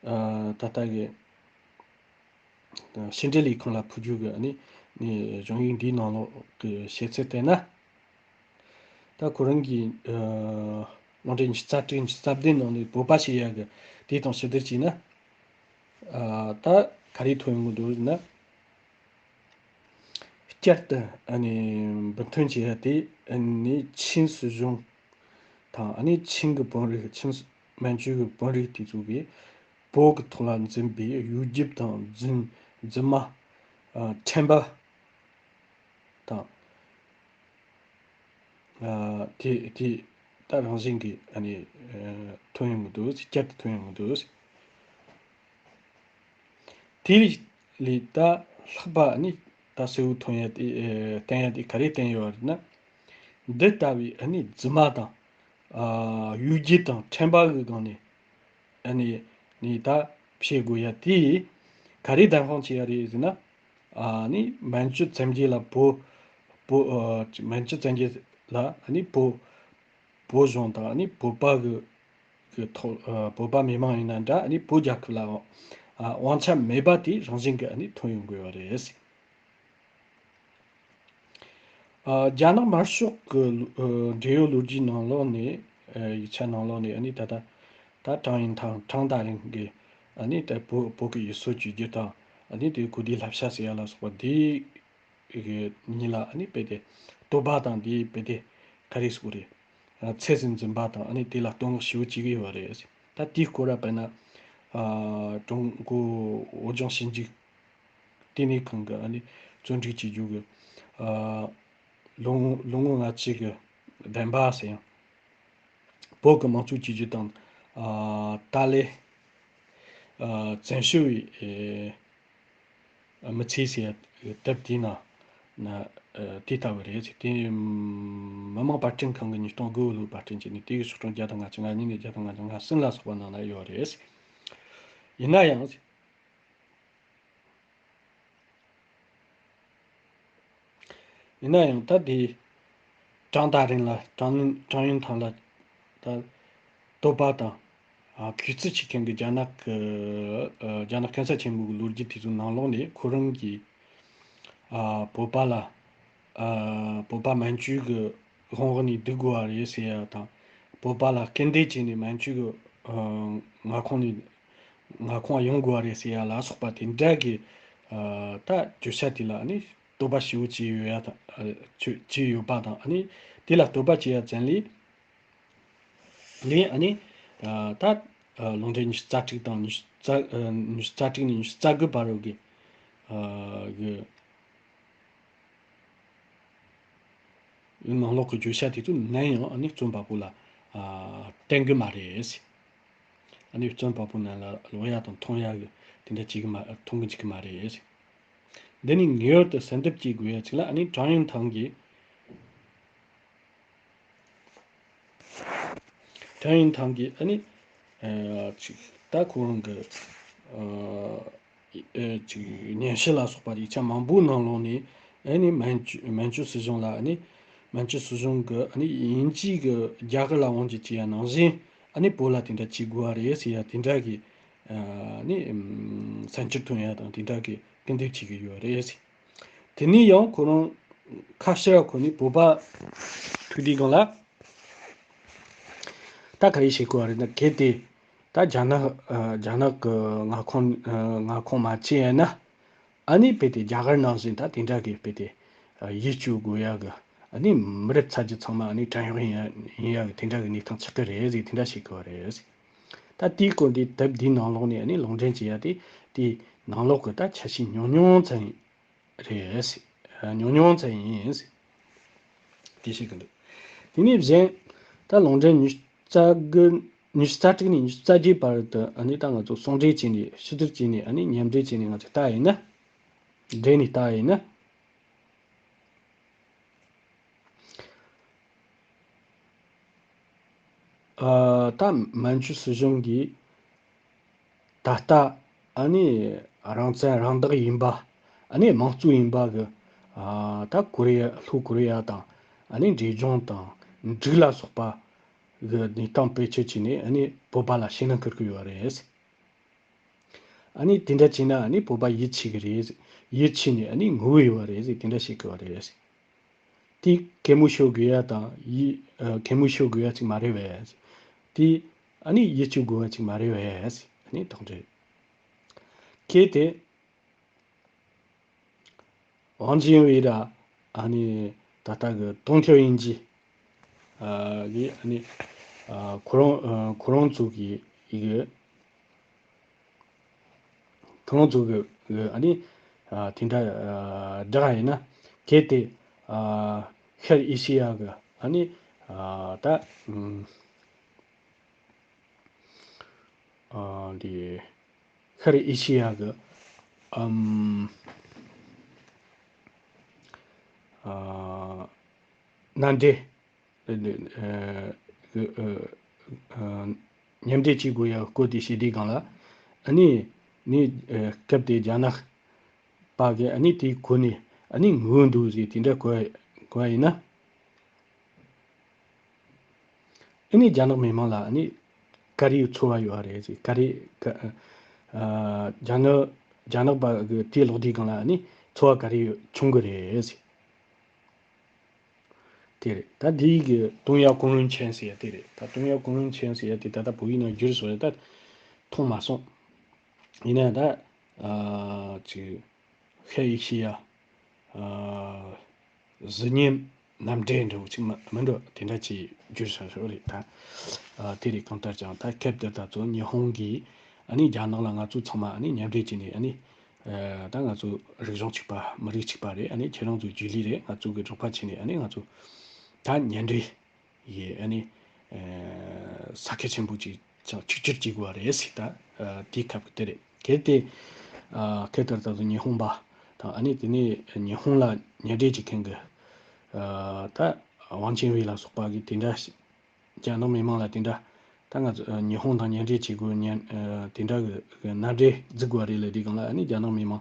ཨ་ད་ལྟ་གི་ཕྱི་འབྲེལ་ལས་ཁུངས་ལ་ཕུལ་རྒྱུ་གི་ཨ་ནི་ནི་གཞུང་ཡིག་འདིའི་ནང་ལོགས་ཀྱི་བཤད་ཚུལ་བལྟས་ན། ད་ཁོ་རང་གིས་ཨ་རླུང་འཕྲིན་ཉི་ཤུ་རྩ་དྲུག་ཉི་ཤུ་རྩ་བདུན་ནང་ནས་བོད་པ་ཞེས་ཡ་གི་དེ་དང་ཕྱི་བསྡུར་བྱས་ན། ཨ་ད་ག་རེ་ཐོན་ཡོང་གི་འདུག་ཟེར་ན། བསྐྱར་དུ་ཨ་ནི་འབུར་ཐོན་བྱེད་ཡ་དེ་ཨ་ནི་ཆིན་སྲིད་གཞུང་དང་ཨ་ནི་ཆིན་གྱི་དཔོན་རིགས་ཆིན་མན་ཇུ་གི་དཔོན་རིགས་དེ་ཚོ་གིས་བོད་ཀྱི་ཐོག་ལ་འཛིན་པའི་གཡོ་སྒྱུ་དང་རྫུན་རྫུན་མ་ཨ་ཁྲམ་པ་དང་། ཨ་དེ་དེ་ད་རང་བཞིན་གྱིས་ཨ་ནི་ཨ་ཐོན་ཡོང་གི་འདུག་བསྐྱར་དུ་ཐོན་ཡོང་གི་འདུག་དེ་ལས་ད་ལྷག་པ་ཨ་ནི་ད་གསལ་བོ་ཐོན་ཡ་དེ་ཨ་བསྟན་ཡ་དེ་ག་རེ་བསྟན་ཡོད་རེད་ན། འདི་ལྟ་བུའི་ཨ་ནི་རྫུན་མ་དང་ཨ་གཡོ་སྒྱུ་དང་ཁྲམ་པ་གི་སྒང་ནས་ཨ་ནི་ནི་ད་བཤད་དགོས་ཡ་དེ་ག་རེ་བདེན་དཔང་བྱེད་ཡ་རེད་ཟེར་ན། ཨ་ནི་མན་ཇུ་བཙན་རྒྱལ་ལ་བོད་བོད་ཨ་མན་ཇུ་བཙན་རྒྱལ་ལ་ཨ་ནི་བོད་བོད་གཞུང་དང་ཨ་ནི་བོད་པ་གི་གི་ཐོག་ཨ་བོད་པ་མི་མང་ཡིན་ན་འདྲ་ཨ་ནི་བོད་རྒྱལ་ཁབ་ལ་ཨ་དབང་ཆ་མེད་པ་དེ་རང་བཞིན་གྱིས་ཨ་ནི་ཐོན་ཡོང་དགོས་པ་རེད། ཨ་རྒྱ་ནག་དམར་ཤོག་གི་ཨ་འབྲེལ་ཡོད་ལོ་རྒྱུས་ནང་ལོགས་ནས་ཨ་ཡིག་ཆ་ནང་ལོགས་ནས་ཨ་ནི་ད་ལྟ་ད་ཀྲང་ཡོན་ཐང་ཀྲང་ཏ་རིང་གིས་ཨ་ནི་ད་བོད་བོད་ཀྱི་ཡུལ་སྲོལ་གྱི་རྒྱུ་དང་ཨ་ནི་དེ་གོ་བདེ་བསླབ་བྱ་ཟེར་ཡ་ལ་སོགས་པ་དེ་གི་ཉིད་ལ་ཨ་ནི་དཔེ་དེ་བསྟོད་པ་དང་དེ་དཔེ་དེ་ག་རེ་ཟེར་དགོས་རེད། ཨ་ཚད་ཟིན་འཛིན་པ་དང་ཨ་ནི་དེ་ལ་བསྟོད་བསྔགས་ཞེ་པོ་བྱེད་ཀྱི་ཡོད་རེད། ད་དེའི་སྐོར་ལ་དཔེར་ན་ཨ་ཀྲུང་གོ་བོད་ལྗོངས་ཞིབ་འཇུག་ལྟེ་གནས་ཁང་གི་ཨ་ནི་བརྩོན་འགྲུས་བྱེད་རྒྱུ་གི་ཨ་ལོ་ངོ་ལོ་ངོ་ལྔ་བཅུ་གི་བདེན་པ་ཟེར་ཡང་བོད་ཀྱི་དམངས་གཙོའི་བཅོས་བསྒྱུར་དང་ཨ་ཏཱ་ལའི་ཨ་བཙན་བྱོལ་བའི་ཨེ་མི་ཚེ་ཟེར་ཡ་དེབ་དེའི་ནང་ན་ཨ་དེ་ལྟ་བུ་རེད། དེ་མི་དམངས་བར་སྐྲུན་ཁང་གི་ཉིས་སྟོང་དགུ་ལོའི་བར་སྐྲུན་བྱས་ནས་དེ་གི་ཤོག་གྲངས་བརྒྱ་དང་ལྔ་བཅུ་ང་གཉིས་ནས་བརྒྱ་དང་ལྔ་བཅུ་ང་གསུམ་ལ་སོགས་པ་ནང་ན་ཡོད་རེད། ཡིན་ན་ཡང་། ཡིན་ན་ཡང་ད་དེ་ཀྲང་ཏ་རིང་ལ་ཀྲང་ཀྲང་ཡོན་ཐང་ལ་ད་བསྟོད་པ་དང་ཨ་གུས་བརྩི་བྱེད་མཁན་གྱི་རྒྱ་ནག་གི་ཨ་རྒྱ་ནག་གན་ས་ཆེན་མོ་གི་ལོ་རྒྱུས་དེ་ཚོའི་ནང་ལོགས་ནས་ཁོ་རང་གིས་ཨ་བོད་པ་ལ་ཨ་བོད་པ་མན་ཇུ་གི་དབང་འོག་ནས་སྡོད་དགོས་པ་རེད་ཟེར་ཡ་དང་བོད་པ་ལ་སྐུར་འདེབས་བྱས་ནས་མན་ཇུ་གི་ཨ་མངའ་ཁོངས་ནས་མངའ་ཁོངས་ཡོང་དགོས་པ་རེད་ཟེར་ཡ་ལ་སོགས་པ་དེ་འདྲ་གི་ཨ་ད་བརྗོད་བྱ་དེ་ལ་ཨ་ནི་བསྟོད་པ་ཞེ་པོ་བྱས་ཡོད་ཡ་དང་ཨ་བྱས་བྱས་ཡོད་པ་དང་ཨ་ནི་དེ་ལ་བསྟོད་པ་བྱེད་ཡ་ཙམ་ལས་ལས་ཨ་ནི་ཨ་ད་ཨ་རླུང་འཕྲིན་ཉི་ཤུ་རྩ་དྲུག་དང་ཉི་ཤུ་རྩ་ཨ་ཉི་ཤུ་རྩ་དྲུག་ནས་ཉི་ཤུ་རྩ་དགུ་བར་རོ་གི་ཨ་གི་ནང་ལོགས་ཀྱི་བརྗོད་བྱ་དེ་ཚོ་ནམ་ཡང་ཨ་ནི་རྩོམ་པ་པོ་ལ་ཨ་བསྟན་གི་མ་རེད། ཨ་ནི་རྩོམ་པ་པོ་རྣམས་ལ་ཀློག་ཡ་དང་མཐོང་ཡ་གི་དེ་འདྲ་བྱེད་གི་མ་མཐོང་གི་འཇུག་གི་མ་རེད། འདི་ནི་ངེས་པར་དུ་གསལ་འདེབས་བྱེད་དགོས་ཡ་ཅིག་ལ་ཨ་ནི་ཀྲང་ཡོན་ཐང་གིས། ཏན་ཡིན་ཐང་གིས་ཨ་ནི་ཨ་ཅིག་ད་ཁོ་རང་གི་ཨ་ཨ་ཅིག་སྙན་ཞུ་ལ་སོགས་པ་ཡིག་ཆ་མང་པོའི་ནང་ལོགས་ནས་ཨ་ནི་མན་ཇུ་མན་ཇུ་སྲིད་གཞུང་ལ་ཨ་ནི་མན་ཇུ་སྲིད་གཞུང་གི་ཨ་ནི་དབྱིན་ཇི་གི་རྒྱ་གར་ལ་དབང་སྒྱུར་བྱས་ཡ་ནང་བཞིན་ཨ་ནི་བོད་ལ་དེ་འདྲ་བྱེད་དགོས་པ་རེད་ཟེར་ཡ་དེ་འདྲ་གི་ཨ་ནི་ཨམ་གསན་འགྱུར་ཐོན་ཡ་དང་དེ་འདྲ་གི་སྐུལ་འདེད་བྱེད་ཀྱི་ཡོད་རེད་ཟེར། དེ་ནས་ཡང་ཁོ་རང་ཁ་ཤས་ཁོ་ནི་བོད་པ་ཐུག་དུས་སྒང་ལ་ད་ག་རེ་བྱེད་དགོས་པ་རེད་ན། གལ་ཏེ་ད་རྒྱ་ནག་ཨ་རྒྱ་ནག་གི་མངའ་ཁོངས་ཨ་མངའ་ཁོངས་མ་བཅད་ན། ཨ་ནི་དཔེ་དེ་རྒྱ་གར་ནང་བཞིན་ད་དེ་འདྲ་གི་དཔེ་དེ་ཨ་ཡིད་སྐྱོ་དགོས་ཡ་གི་ཨ་ནི་མི་རབས་ཚ་རྒྱུད་ཚང་མ་ཨ་ནི་བྲན་གཡོག་ཡིན་ཡ་ཡིན་ཡ་གི་དེ་འདྲ་གི་གནས་སྟངས་ཆགས་ཀྱི་རེད་ཟེར། དེ་འདྲ་བྱེད་དགོས་པ་རེད་ཟེར། ད་དེའི་སྐོར་འདི་དེབ་འདིའི་ནང་ལོགས་ནས་ཨ་ནི་ལུང་འདྲེན་བྱེད་ཡ་དེ་དེའི་ནང་ལོགས་ཀྱི་ད་ཆ་ཤས་ཉུང་ཉུང་ཙམ་རེད། ཉུང་ཉུང་ཙམ་ཡིན། དེ་ཤེས་ཀྱི་འདུག་དེ་ནས་གཞན་ད་ལུང་འདྲེན་ཉི་ཤུ་རྩ་དགུ་ཉི་ཤུ་རྩ་དྲུག་ནས་ཉི་ཤུ་རྩ་བརྒྱད་བར་དུ་ཨ་ནི་ད་ང་ཚོ་ཟུང་འབྲེལ་བྱས་ནས་ཕྱི་བསྡུར་བྱས་ནས་ཨ་ནི་མཉམ་འབྲེལ་བྱས་ནས་ང་ཚོ་ལྟ་ཡིན་ན། འབྲེལ་ནས་ལྟ་ཡིན་ན། ཨ་ད་མན་ཇུ་སྲིད་གཞུང་གིས་ད་ལྟ་ཨ་ནི་རང་བཙན་རང་བདག་ཡིན་པ། ཨ་ནི་དམངས་གཙོ་ཡིན་པ་གི་ཨ་ད་ཀོ་རི་ཡ་ལྷོ་ཀོ་རི་ཡ་དང་ཨ་ནི་འབྲས་ལྗོངས་དང་འབྲུག་ལ་སོགས་པ་གི་གནས་སྟངས་བེད་སྤྱོད་བྱས་ནས་ཨ་ནི་བོད་པ་ལ་ཤིང་ནགས་འཁུར་གི་ཡོད་རེད། ཨ་ནི་དེ་འདྲ་བྱས་ན་ཨ་ནི་བོད་པ་ཡིད་ཆེས་གི་རེད། ཡིད་ཆེས་ནས་ཨ་ནི་ངུ་གི་ཡོད་རེད་ཟེར། དེ་འདྲ་བཤད་གི་ཡོད་རེད། དེ་གད་མོ་ཤོར་དགོས་ཡ་དང་ཡིད་ཨ་གད་མོ་ཤོར་དགོས་ཡ་ཅིག་མ་རེད་པས། དེ་ཨ་ནི་ཡིད་སྐྱོ་དགོས་ཡ་ཅིག་མ་རེད་པས། ཨ་ནི་དོགས་འདྲི། གལ་ཏེ་ཝང་ཅིན་ཝེ་ར་ཨ་ནི་ད་ལྟ་གི་ཏུང་ཐའོ་དབྱིན་ཇི་ཨ་གི་ཨ་ནི་ཨ་ཁོ་རང་ཨ་ཁོ་རང་ཚོ་གི་ཡི་གེ་ཁོ་རང་ཚོ་གི་གི་ཨ་ནི་ཨ་དེ་འདྲ་ཨ་བསྒྲགས་ཡིན་ན། གལ་ཏེ་ཨ་ཤར་ཨེ་ཤི་ཡ་གི་ཨ་ནི་ཨ་ད་ཨ་འདི་ཤར་ཨེ་ཤི་ཡ་གི་ཨམ་ཨ་མནའ་འབྲེལ། ཨ་ཨ་ཨ་མཉམ་འབྲེལ་བྱེད་དགོས་ཡ་སྐོར་དེ་བཤད་དུས་སྒང་ལ། ཨ་ནི་ནི་ཨ་སྐབས་དེ་རྒྱ་ནག་པ་གི་ཨ་ནི་དེའི་གོ་ནས་ཨ་ནི་ངུ་འདུག་ཟེར་དེ་འདྲ་གོ་གོ་བ་ཡིན་ན། ཨ་ནི་རྒྱ་ནག་མི་མང་ལ་ཨ་ནི་ག་རེ་ཚོར་བ་ཡོད་རེད་ཟེར། ག་རེ་ག་ཨ་རྒྱ་ནག་རྒྱ་ནག་པ་གི་དེ་ལོག་དུས་སྒང་ལ་ཨ་ནི་ཚོར་བ་ག་རེ་བྱུང་གི་རེད་ཟེར། དེ་རེད། ད་འདི་གི་ཏུང་ཡ་ཀུང་རུན་ཆན་ཟེར་ཡ་དེ་རེད། ད་ཏུང་ཡ་ཀུང་རུན་ཆན་ཟེར་ཡ་དེ་ད་ལྟ་བོད་ཡིག་ནང་བསྒྱུར་སོང་ཡ་ད་མཐོང་མ་སོང་། ཡིན་ན་ཡང་ད་ཨ་ཅིག་ཤར་ཨེ་ཤི་ཡ་ཨ་གཟི་ཉམས་མནའ་འབྲེལ་འདྲ་བོ་ཅིག་མ་མི་འགྲོ་དེ་འདྲ་ཅིག་བསྒྱུར་སོང་ཞོག་རེད། ད་ཨ་དེ་རེད། གང་ལྟར་ཀྱང་ད་སྐབས་དེ་ད་ཚོ་ཉི་ཧོང་གིས་ཨ་ནི་རྒྱ་ནག་ལ་ང་ཚོ་ཚང་མ་ཨ་ནི་མཉམ་འབྲེལ་བྱས་ནས་ཨ་ནི། ཨ་ད་ང་ཚོ་རིག་གཞུང་གཅིག་པ་མི་རིགས་གཅིག་པ་རེད། ཨ་ནི་ཁྱེད་རང་ཚོ་རྒྱུས་ལས་རེད། ང་ཚོ་གི་རོགས་པ་བྱས་ནས་ཨ་ནི་ང་ཚོ་ད་མཉམ་འབྲེལ་ཡི་ཨ་ནི་ཨ་ས་ཁུལ་ཆེན་པོ་ཅིག་ཀྱང་གཅིག་གྱུར་བྱེད་དགོས་པ་རེད་ཟེར། ད་ཨ་དེའི་སྐབས་ཀྱི་དེ་རེད། གལ་ཏེ་ཨ་ཁེ་ཏར་ད་ཚོ་ཉི་ཧོང་པ་དང་ཨ་ནི་དེ་ནས་ཉི་ཧོང་ལ་མཉམ་འབྲེལ་བྱེད་མཁན་གི་ཨ་ད་ཝང་ཅིན་ཝེ་ལ་སོགས་པ་གི་དེ་འདྲ་ཞིག་རྒྱ་ནག་མི་མང་ལ་དེ་འདྲ་ད་ང་ཚོ་ཨ་ཉི་ཧོང་དང་མཉམ་འབྲེལ་བྱེད་དགོས་ཉན་ཨ་དེ་འདྲ་གི་གི་མནའ་འབྲེལ་འཛུགས་དགོས་རེད་ལབ་དུས་སྒང་ལ་ཨ་ནི་རྒྱ་ནག་མི་མང་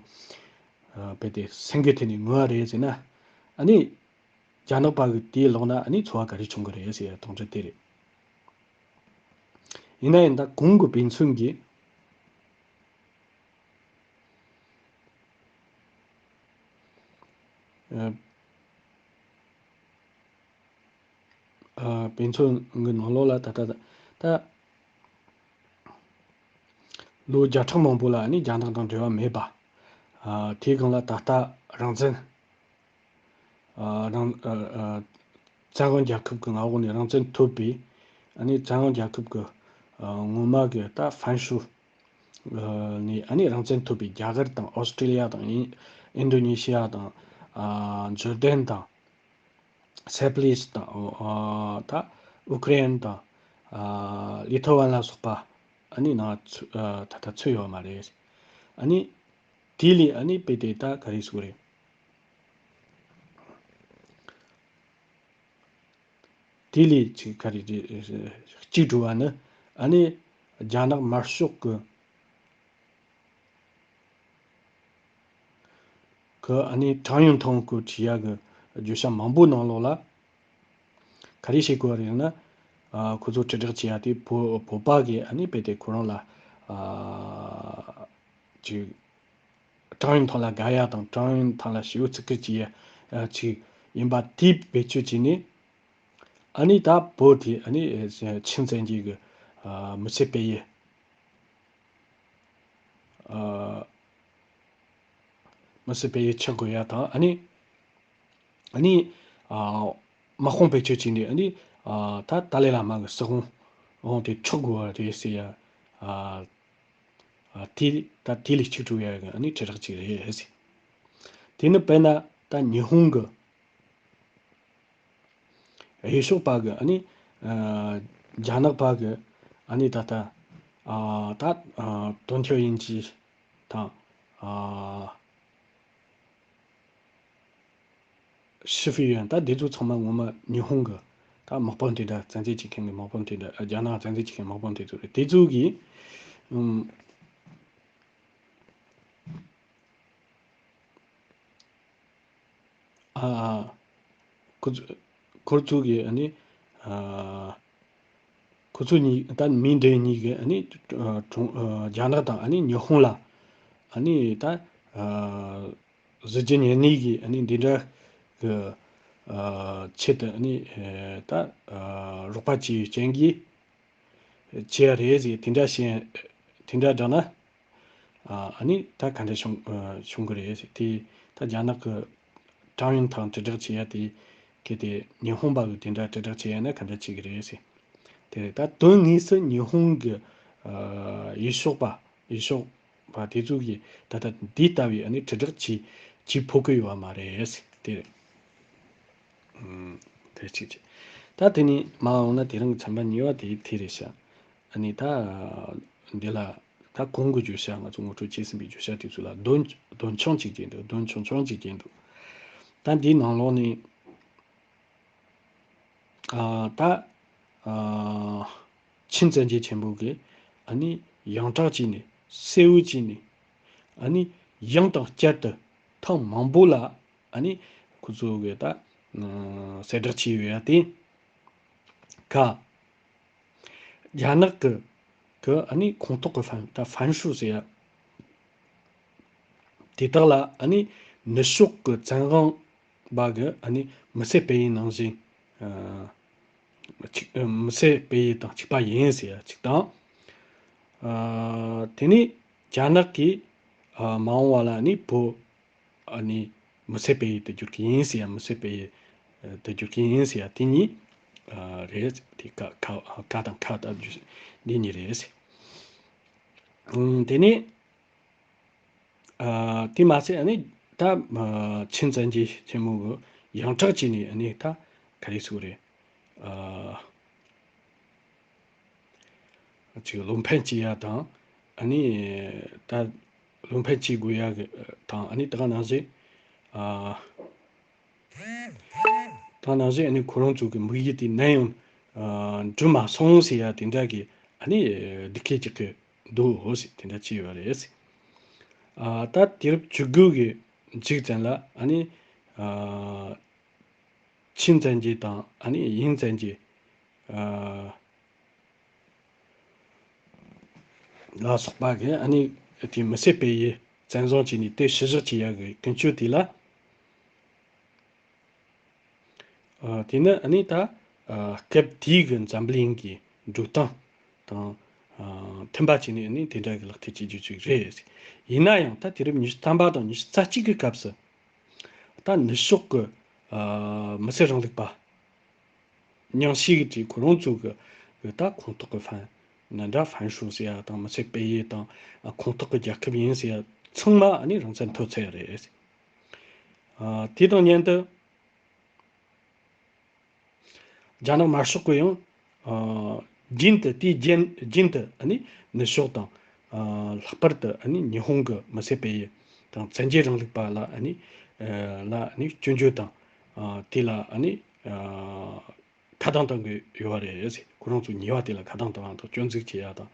ཨ་དཔེ་དེ་སེམས་འགུལ་ཐེབས་ནས་ངུ་བ་རེད་ཟེར་ན། ཨ་ནི་རྒྱ་ནག་པ་གི་དེའི་ལོག་ན་ཨ་ནི་ཚོར་བ་ག་རེ་བྱུང་གི་རེད་ཟེར་ཡ་དོན་དག་དེ་རེད། ཡིན་ན་ཡང་ད་གོང་གི་དཔེ་མཚོན་གྱི་ཨ། ཨ་དཔེ་མཚོན་གྱི་ནང་ལོགས་ལ་ད་ལྟ་ད་ལོ་བརྒྱ་ཕྲག་མང་པོ་ལ་ནི་རྒྱ་ནག་དང་འབྲེལ་བ་མེད་པ། ཨ་དེའི་སྒང་ལ་ད་ལྟ་རང་བཙན་ཨ་རང་ཨ་ཨ་བཙན་དབང་རྒྱལ་ཁབ་ཀྱི་མངའ་འོག་ནས་རང་བཙན་ཐོབ་པའི་ཨ་ནི་བཙན་དབང་རྒྱལ་ཁབ་ཀྱི་ཨ་ངོ་མ་གི་ད་ཧྥན་ཧྲུའུ་ཨ་ནས་ཨ་ནི་རང་བཙན་ཐོབ་པའི་རྒྱ་གར་དང་ཨོ་སི་ཀྲི་ལི་ཡ་དང་ཨིན་ཨིན་ཌོ་ནེ་ཤི་ཡ་དང་ཨ་ཇོར་ཌན་དང་། སེ་པ་ལིས་དང་ཨོ་ཨ་ད་ཨུ་ཀྲེན་དང་ཨ་ལི་ཐོ་ཝན་ལ་སོགས་པ་ཨ་ནི་ནང་ཚུ་ཨ་ད་ལྟ་ཚུད་ཡོད་མ་རེད། ཨ་ནི་དེ་ལས་ཨ་ནི་དཔེ་དེ་ད་ག་རེ་ཟེར་དགོས་རེད། དེ་ལས་ཅིག་ག་རེ་རེད། གཅིག་བྲོ་བ་ནི་ཨ་ནི་རྒྱ་ནག་དམར་ཤོག་གི་གི་ཨ་ནི་ཀྲང་ཡུང་ཐུང་གི་བྲིས་ཡ་གི་བརྗོད་བྱ་མང་པོའི་ནང་ལོགས་ལ་ག་རེ་བཤད་དགོས་རེད་ན། ཨ་ཁོ་ཚོ་དྲིལ་བསྒྲགས་བྱེད་ཡ་དེ་བོད་བོད་པ་གི་ཨ་ནི་དཔེ་དེ་ཁོ་རང་ལ་ཨ་ཅིག་ཀྲང་ཡུང་ཐུང་ལ་དགའ་ཡ་དང་ཀྲང་ཡུང་ཐུང་ལ་ཞེ་པོ་བརྩི་བཀུར་བྱེད་ཡ་ཨ་ཅིག་ཡིན་པ་དེ་བེད་སྤྱོད་བྱས་ནས། ཨ་ནི་ད་བོད་དེ་ཨ་ནི་ཨ་ཆིན་བཙན་གྱི་གི་ཨ་མི་ཚེ་སྤེལ་ཡུལ། ཨ་མི་ཚེ་སྤེལ་ཡུལ་ཆགས་དགོས་ཡ་དང་ཨ་ནི་ཨ་ནི་ཨ་དམག་དཔུང་བེད་སྤྱོད་བྱས་ནས་ཨ་ནི་ཨ་ད་ཏཱ་ལའི་བླ་མ་གི་སྲིད་དབང་དབང་དེ་འཕྲོག་དགོས་པ་རེད་ཟེར་ཡ་ཨ་ཨ་དེ་ད་དེ་ལས་གཅིག་གྲུབ་ཡ་གི་ཨ་ནི་དྲིལ་བསྒྲགས་ཅིག་རེད་ཟེར། དེ་ནི་དཔེར་ན་ད་ཉི་ཧོང་གི་འོས་ཤོག་པ་གི་ཨ་ནི་ཨ་རྒྱ་ནག་པ་གི་ཨ་ནི་ད་ལྟ་ཨ་ད་ཨ་ཏུན་ཐའོ་དབྱིན་ཇི་དང་ཨ་ཞི་ཧྥི་ཡོན། ད་འདི་ཚོ་ཚང་མ་ངོ་མ་ཉི་ཧོང་གི་ད་དམག་དཔོན་དེ་འདྲ་བཙན་འཛུལ་བྱེད་མཁན་གི་དམག་དཔོན་དེ་འདྲ། རྒྱ་ནག་བཙན་འཛུལ་བྱེད་མཁན་དམག་དཔོན་དེ་ཚོ་རེད། དེ་ཚོ་གིས་ཨམ། ཨ། ཁོ་ཚོ་ཁོ་ཚོ་གིས་ཨ་ནི་ཨ་ཁོ་ཚོ་གཉིས་ད་མི་འདི་གཉིས་ཀྱིས་ཨ་ནི་ཨ་གྲོང་ཨ་རྒྱ་ནག་དང་ཨ་ནི་ཉི་ཧོང་ལ་ཨ་ནི་ད་ཨ་གཟི་བརྗིད་ཉི་ནི་གི་ཨ་ནི་འདི་འདྲ་གི་ཨ་ཆེད་དུ་ཨ་ནི་ཨ་ད་ཨ་རོགས་པ་བྱས་ཡོད་རྐྱེན་གྱིས། བྱས་རེད་ཟེར། དེ་འདྲ་བཤད་དེ་འདྲ་བསྒྲགས་ན་ཨ་ནི་ད་ག་འདྲ་བྱུང་ཨ་བྱུང་གི་རེད་ཟེར། དེ་ད་རྒྱ་ནག་གི་ཀྲང་ཡུན་ཐང་དྲིལ་བསྒྲགས་བྱེད་ཡ་དེ་གལ་ཏེ་ཉི་ཧོང་པ་གི་དེ་འདྲ་དྲིལ་བསྒྲགས་བྱེད་ཡ་ན་ག་འདྲ་བྱེད་གི་རེད་ཟེར། དེ་རེད། ད་དོན་དངོས་སུ་ཉི་ཧོང་གི་ཨ་འོས་ཤོག་པ་འོས་ཤོག་པ་དེ་ཚོ་གིས་ད་ལྟ་འདི་ལྟ་བུའི་ཨ་ནི་དྲིལ་བསྒྲགས་བྱེད་བྱེད་ཕོད་གི་ཡོད་པ་མ་རེད་ཟེར། དེ་རེད། ཨུམ། དེ་གཅིག་བྱས། ད་དེ་ནས་མར་འོང་ན་དེ་རིང་གི་ཚན་པ་གཉིས་པ་དེ་དེ་རེད་ཤག་ཨ་ནི་ད་འདི་ལ་ད་གོང་གི་བརྗོད་བྱ། ང་ཚོ་ངོ་སྤྲོད་བྱས་ཟིན་པའི་བརྗོད་བྱ་དེ་ཚོ་ལ་རྡོ་རྡོ་ཆུང་གཅིག་བརྒྱབ་འདུག་རྡོ་ཆུང་ཆུང་གཅིག་བརྒྱབ་འདུག་ད་འདིའི་ནང་ལོགས་ནས་ཨ་ད་ཨ་ཆིན་བཙན་རྒྱལ་ཆེན་པོ་གིས་ཨ་ནི་ཡང་དྲག་བྱས་ནས་གསལ་བོ་བྱས་ནས་ཨ་ནི་ཡང་དང་བསྐྱར་དུ་ཐེངས་མང་པོ་ལ་ཨ་ནི་ཁོ་ཚོ་གིས་ད་ཨ་གསལ་བསྒྲགས་བྱས་ཡོད་ཡ་དེ་ཀ་རྒྱ་ནག་གི་གི་ཨ་ནི་ཁོངས་གཏོགས་གི་ཧྥན་ད་ཧྥན་ཧྲུའུ་ཟེར་ཡ་དེ་དག་ལ་ཨ་ནི་ནུབ་ཕྱོགས་གི་བཙན་དབང་པ་གི་ཨ་ནི་མི་ཚེ་སྤེལ་ཡུལ་ནང་བཞིན་ཨ་གཅིག་མི་ཚེ་སྤེལ་ཡུལ་དང་གཅིག་པ་ཡིན་ཟེར་ཡ་གཅིག་དང་། ཨ་དེ་ནས་རྒྱ་ནག་གིས་ཨ་མ་འོངས་པ་ལ་ཨ་ནི་བོད་ཨ་ནི་མི་ཚེ་སྤེལ་ཡུལ་དུ་འགྱུར་གྱི་ཡིན་ཟེར་ཡ། མི་ཚེ་སྤེལ་ཡུལ་དུ་འགྱུར་གྱི་ཡིན་ཟེར་ཡ་དེ་གཉིས་ཨ་རེད། དེ་ཀ་ཀ་ཀ་དང་ཁ་ད་འདི་གཉིས་རེད་ཟེར། ཨུམ། དེ་ནས་ཨ་དེ་མ་ཟད་ཨ་ནི་ད་ཨ་ཆིན་བཙན་རྒྱལ་ཆེན་མོ་གི་ཡང་དྲག་བྱས་ནས་ཨ་ནི་ད་ག་རེ་ཟེར་དགོས་རེད། ཨ་ཅིག་བློ་ཕམ་བྱེད་ཡ་དང་། ཨ་ནི་ད་བློ་ཕམ་བྱེད་དགོས་ཡ་གི་དང་། ཨ་ནི་ད་ག་ནང་བཞིན་ཨ་ད་ནང་བཞིན་ཨ་ནི་ཁོ་རང་ཚོ་གི་དམིགས་ཡུལ་དེ་ནམ་ཡང་ཨ་འགྲུབ་མ་སོང་ཟེར་ཡ་དེ་འདྲ་གི་ཨ་ནི་སྡིགས་སྐད་རྒྱག་གི་འདུག་ཟེར། དེ་འདྲ་བྱས་ཡོད་རེད་ཟེར། ཨ་ད་དུས་རབས་བཅུ་དགུ་གི་མཇུག་ཙམ་ལ་ཨ་ནི་ཨ་ཆིན་བཙན་རྒྱལ་དང་ཨ་ནི་དབྱིན་བཙན་རྒྱལ་ཨ་ལ་སོགས་པ་གིས་ཨ་ནི་དེ་མི་ཚེ་སྤེལ་ཡུལ་བཙན་བཟུང་བྱས་ནས་དེ་བཤུ་གཞོག་བྱེད་ཡ་གི་ཀུན་སྤྱོད་དེ་ལ། ཨ་དེ་ནི་ཨ་ནི་ད་ཨ་སྐབས་དེའི་གི་འཛམ་གླིང་གི་འགྲོ་སྟངས་དང་ཨ་མཐུན་པ་བྱས་ནས་ཨ་ནི་དེ་འདྲ་གི་ལག་བསྟར་བྱེད་རྒྱུ་ཅིག་རེད། ཡིན་ན་ཡང་ད་དུས་རབས་ཉི་ཤུ་ཐམ་པ་དང་ཉི་ཤུ་རྩ་གཅིག་གི་སྐབས་སུ་ད་ནུབ་ཕྱོགས་ཀྱི་ཨ་མི་སེར་རིང་ལུགས་པ་རྙིང་ཞེན་གྱི་གྲས་ཁོ་རང་ཚོ་གི་གི་ད་ཁོངས་གཏོགས་ཀྱི་ཧྥན་ནན་ཏྲ་ཧྥན་ཧྲུའུ་ཟེར་ཡ་དང་མི་ཚེ་སྤེལ་ཡུལ་དང་ཨ་ཁོངས་གཏོགས་ཀྱི་རྒྱལ་ཁབ་ཡིན་ཟེར་ཡ་ཚང་མ་ཨ་ནི་རང་བཙན་ཐོབ་ཚར་ཡ་རེད། ཨ་དེ་དང་མཉམ་དུ། རྒྱ་ནག་དམར་ཤོག་གིས་ཡང་ཨ་རྒྱུན་དུ་དེའི་རྒྱུན་རྒྱུན་དུ་ཨ་ནི་ནུབ་ཕྱོགས་དང་ཨ་ལྷག་པར་དུ་ཨ་ནི་ཉི་ཧོང་གི་མི་སེར་སྤེལ་ཡུལ་དང་བཙན་རྒྱལ་རིང་ལུགས་པ་ལ་ཨ་ནི་ཨ་ལ་ཨ་ནི་སྐྱོན་བརྗོད་དང་ཨ་དེ་ལ་ཨ་ནི་ཨ་ ཁ་གདངས་གཏོང་གི་ཡོད་རེད། ཁོ་རང་ཚོ་ཉེས་པ་དེ་ལ་ཁ་གདངས་གཏོང་བ་དང་སྐྱོན་འཛུགས་བྱེད་ཡ་དང་།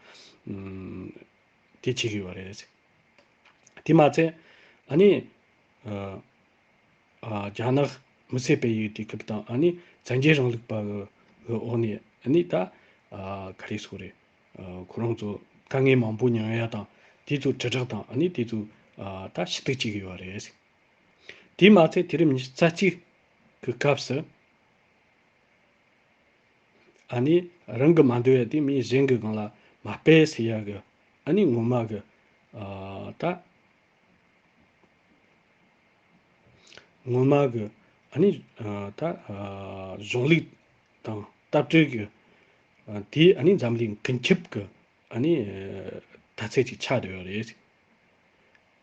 ཨུམ། དེ་བྱེད་ཀྱི་ཡོད་རེད། དེ་མ་ཚད་ཨ་ནི་ཨ་ཨ་རྒྱ་ནག་མི་སེར་སྤེལ་ཡུལ་དེ་སྐབས་དང་ཨ་ནི་བཙན་རྒྱལ་རིང་ལུགས་པ་གི་གི་འོག་ནས་ཨ་ནི་ད་ཨ་ག་རེ་ཟེར་དགོས་རེད། ཨ་ཁོ་རང་ཚོ་དཀའ་ངལ་མང་པོ་མྱངས་ཡ་དང་དེ་ཚོ་དྲིལ་བསྒྲགས་དང་ཨ་ནི་དེ་ཚོ་ཨ་ད་ཞུ་གཏུག་བྱེད་ཀྱི་ཡོད་རེད། དེ་མ་ཚད་དུས་རབས་ཉི་ཤུ་རྩ་གཅིག་གི་སྐབས་སུ། ཨ་ནི་རང་གི་མ་འདོད་ཡ་དེ་མི་གཞན་གྱི་སྒང་ལ་མ་སྤེལ་ཟེར་ཡ་གི་ཨ་ནི་སྔོན་མ་གི་ཨ་ད་སྔོན་མ་གི་ཨ་ནི་ཨ་ད་ཨ་གཞུང་ལུགས་དང་ལྟ་གྲུབ་ཀྱི་ཨ་དེ་ཨ་ནི་འཛམ་གླིང་ཀུན་ཁྱབ་ཀྱི་ཨ་ནི་ཨ་དར་ཚད་ཅིག་ཆགས་བསྡད་ཡོད་རེད།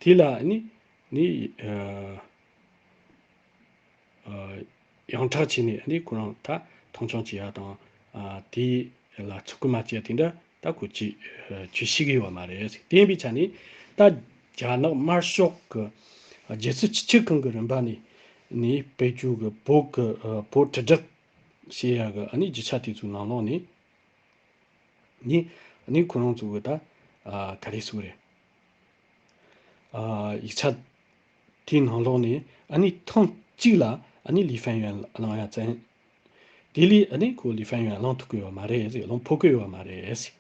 དེ་ལ་ཨ་ནི་ནི་ཨ་ཨ་ཡང་དྲག་བྱས་ནས་ཨ་ནི་ཁོ་རང་ད་མཐོང་ཆུང་བྱེད་ཡ་དང་ཨ་དེ་ལ་ཚུགས་ཁུར་མ་བྱེད་ཡ་དེ་འདྲ་ད་གོ་ཅི་ཨ་ཅི་ཤེས་ཀྱི་ཡོད་མ་རེད། དེ་ཡིན་པའི་ཆ་ནས་ད་རྒྱ་ནག་དམར་ཤོག་གི་རྒྱལ་སྲིད་སྤྱི་ཁྱབ་ཁང་གི་རིམ་པ་ནས་ནི་སྤེལ་རྒྱུ་གི་བོད་གི་ཨ་བོད་དྲིལ་བསྒྲགས་བྱེད་ཡ་གི་ཨ་ནི་རྒྱུ་ཆ་དེ་ཚོའི་ནང་ལོགས་ནས། ནི་ནི་ཁོ་རང་ཚོ་གི་ད་ཨ་ག་རེ་ཟེར་རེད། ཨ་ཡིག་ཆ་དེའི་ནང་ལོགས་ནས་ཨ་ནི་ཐེངས་གཅིག་ལ་ཨ་ནི་ལི་ཧྥན་ཡོན་བླངས་ཡ་བཙན། དེ་ལས་ཨ་ནི་ཁོ་ལི་ཧྥན་ཡོན་བླངས་ཐུབ་ཀྱི་ཡོད་མ་རེད་ཟེར། བླངས་ཕོད་ཀྱི་ཡོད་མ་རེད་ཟེར།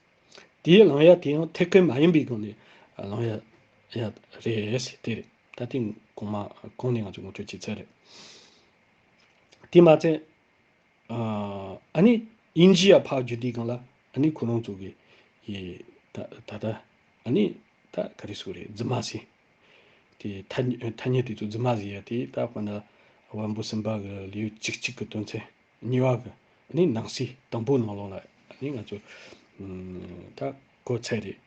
དེའི་བླངས་ཡ་དེ་ཡང་ཐད་ཀར་མ་ཡིན་པའི་སྒང་ནས་བླངས་ཡ་ཡ་རེད་ཟེར། དེ་རེད། ད་དེ་གོང་མ་གོང་ནས་ང་ཚོས་ངོ་སྤྲོད་བྱས་ཚར་རེད། དེ་མ་ཚད། ཨ་ནི་དབྱིན་ཇི་ཡ་ཕར་བརྒྱུད་དེའི་སྒང་ལ་ཨ་ནི་ཁོ་རང་ཚོ་གི་ཡི་ད་ད་ད་ཨ་ནི་ད་ག་རེ་ཟེར་རེད། རྫུན་མ་ཟེར། དེ་ཐ་ཐ་སྙད་དེ་ཚོ་རྫུན་མ་ཟེར་ཡ་དེ་ད་དཔེར་ན་དབང་པོ་གསུམ་པ་གི་ལེའུ་བཅུ་གཅིག་གི་དོན་ཚན་གཉིས་པ་གི་ཨ་ནི་ནང་གསེས་དང་པོའི་ནང་ལོགས་ལ་ཨ་ནི་ང་ཚོ་ད་གོ་ཚར་རེད།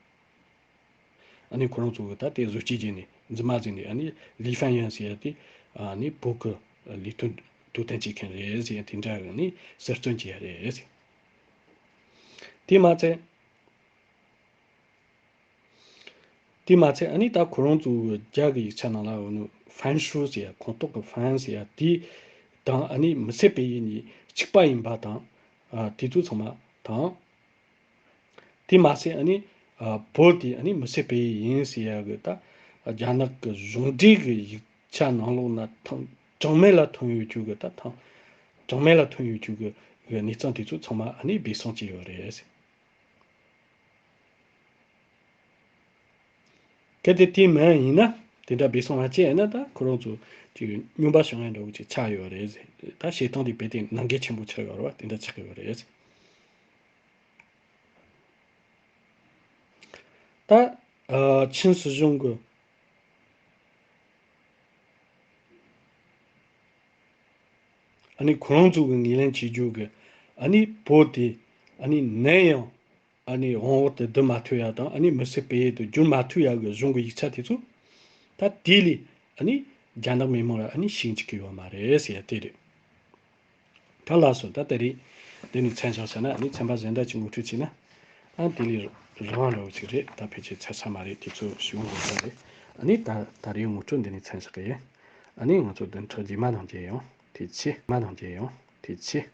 ཨ་ནི་ཁོ་རང་ཚོ་གི་ད་དེ་བཟོ་བཅོས་བྱས་ནས་རྫུན་མ་བཟོས་ནས་ཨ་ནི་ལི་ཧྥན་ཡོན་ཟེར་ཡ་དེ་ཨ་ནི་བོད་ཀྱི་ལས་དོན་དོན་ཐད་བྱེད་མཁན་རེད་ཟེར་ཡ་དེ་འདྲ་གི་ནི་ཟུར་བཙོན་བྱས་ཡ་རེད་ཟེར། དེ་མ་ཚད། དེ་མ་ཚད་ཨ་ནི་ད་ཁོ་རང་ཚོ་རྒྱ་གི་ཡིག་ཆ་ནང་ལ་འོ་ནི་ཧྥན་ཧྲུའུ་ཟེར་ཡ་ཁོངས་གཏོགས་ཀྱི་ཧྥན་ཟེར་ཡ་དེ་དང་ཨ་ནི་མི་སེར་སྤེལ་ཡུལ་གཉིས་གཅིག་པ་ཡིན་པ་དང་། ཨ་དེ་ཚོ་ཚང་མ་དང་། དེ་མ་ཟད་ཨ་ནི་ཨ་བོད་དེ་ཨ་ནི་མི་སེར་སྤེལ་ཡུལ་ཡིན་ཟེར་ཡ་གི་ད་རྒྱ་ནག་གི་གཞུང་འབྲེལ་གི་ཡིག་ཆ་ནང་ལོགས་ན་ཐང་གྲངས་མེད་ལ་ཐོན་ཡོད་རྒྱུ་གི་ད་ཐང་གྲངས་མེད་ལ་ཐོན་ཡོད་རྒྱུ་གི་གི་གནས་ཚུལ་དེ་ཚོ་ཚང་མ་ཨ་ནི་སྦས་གསང་བྱས་ཡོད་རེད། གལ་ཏེ་དེ་མིན་ཡིན་ན་དེ་འདྲ་སྦས་གསང་མ་བྱས་ཡིན་ན་ད་ཁོ་རང་ཚོ་ཅིག་རྙོག་པ་བྱུང་ཡ་འདྲ་བོ་ཅིག་ཆགས་ཡོད་རེད་ཟེར། ད་བྱེད་སྟངས་དེ་རྦད་དེ་ནང་འགལ་ཆེན་པོ་ཆགས་ཡོད་རེད་བ། དེ་འདྲ་ཆགས་ཡོད་རེད། ད་ཨ་ཆིན་སྲིད་གཞུང་གི་ཨ་ནི་ཁོ་རང་ཚོ་གི་ངོས་ལེན་བྱེད་རྒྱུ་གི་ཨ་ནི་བོད་དེ་ཨ་ནི་ནམ་ཡང་ཨ་ནི་དབང་འོག་ཏུ་བསྡུ་མ་ཐུབ་ཡ་དང་ཨ་ནི་མི་སེར་སྤེལ་ཡུལ་དུ་བསྒྱུར་མ་ཐུབ་ཡ་གི་གཞུང་གི་ཡིག་ཆ་དེ་ཚོ་ད་དེ་ལས་ཨ་ནི་རྒྱ་ནག་མི་མང་ལ་ཨ་ནི་ཤེས་འཇུག་གི་ཡོད་མ་རེད་ཟེར་ཡ་དེ་རེད། ད་ལགས་སོ། ད་དེ་རིང་འདི་ནས་མཚམས་བཞག་བྱས་ན་ཨ་ནི་ཚན་པ་གཞན་དག་ཅིག་ངོ་སྤྲོད་བྱས་ན་ཨ་དེ་ལས་རིང་བ་འདྲ་བོ་ཅིག་རེད། ད་ཕལ་ཆེར་ཚར་ཚར་མ་རེད། དུས་ཚོད་ཞེ་པོ་འགོར་ས་རེད། ཨ་ནི་ད་ད་རེས་ངོ་སྤྲོད་འདི་ནས་མཚམས་བཞག་གི་ཡིན། ཨ་ནི་ང་ཚོ་བདུན་ཕྲག་རྗེས་མ་ནང་མཇལ་ཡོང་། ཐུགས་རྗེ་ཆེ། མ་ནང་མཇལ་ཡོང་། ཐུགས་རྗེ་ཆེ།